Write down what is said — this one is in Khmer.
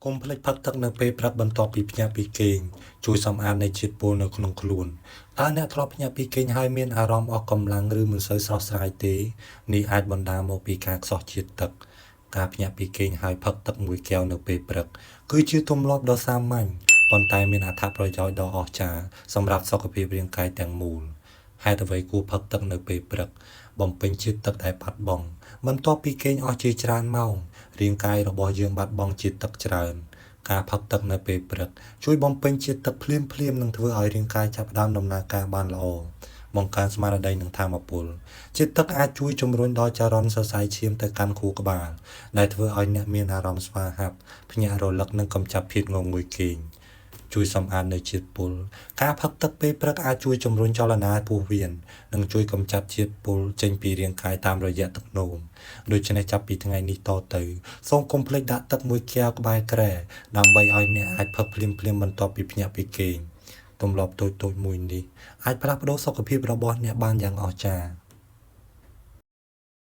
កុំភ្លេចផឹកទឹកនៅពេលព្រឹកបន្ទាប់ពីភ្ញាក់ពីគេងជួយសម្អាតនៃជាតិពុលនៅក្នុងខ្លួនតើអ្នកធ្លាប់ភ្ញាក់ពីគេងហើយមានអារម្មណ៍អស់កម្លាំងឬមិនសូវស្រស់ស្រាយទេនេះអាចបណ្ដាលមកពីការខ្សោះជាតិទឹកការភ្ញាក់ពីគេងហើយផឹកទឹកមួយកែវនៅពេលព្រឹកគឺជាទម្លាប់ដ៏សាមញ្ញប៉ុន្តែមានអត្ថប្រយោជន៍ដ៏អស្ចារ្យសម្រាប់សុខភាពរាងកាយទាំងមូលហេតុអ្វីគួរផឹកទឹកនៅពេលព្រឹកបំពេញជាតិទឹកដែលបាត់បង់បន្ទាប់ពីគេងអស់ជាច្រើនម៉ោងរាងកាយរបស់យើងបាត់បង់ជាតិទឹកច្រើនការផឹកទឹកនៅពេលព្រឹកជួយបំពេញជាតិទឹកភ្លាមៗនិងធ្វើឲ្យរាងកាយចាប់ផ្ដើមដំណើរការបានល្អបង្កើនស្មារតីនិងថាមពលជាតិទឹកអាចជួយជំរុញដល់ចរន្តសរសៃឈាមទៅកាន់ខួរក្បាលដែលធ្វើឲ្យអ្នកមានអារម្មណ៍ស្វាហាប់ភ្ញាក់រលឹកនិងកម្ចាត់ភាពងងុយគេងជួយសម្អាតនៅជាតិពុលការផឹកទឹកពេលព្រឹកអាចជួយជំរុញចលនាពោះវៀននិងជួយកម្ចាត់ជាតិពុលចេញពីរាងកាយតាមរយៈទឹកនោមដូច្នេះចាប់ពីថ្ងៃនេះតទៅសូមកុំភ្លេចដាក់ទឹកមួយកែវក្បែរគ្រែដើម្បីឲ្យអ្នកអាចផឹកភ្លាមៗបន្ទាប់ពីភ្ញាក់ពីគេងទម្លាប់តូចៗមួយនេះអាចផ្លាស់ប្ដូរសុខភាពរបស់អ្នកបានយ៉ាងអស្ចារ្យ។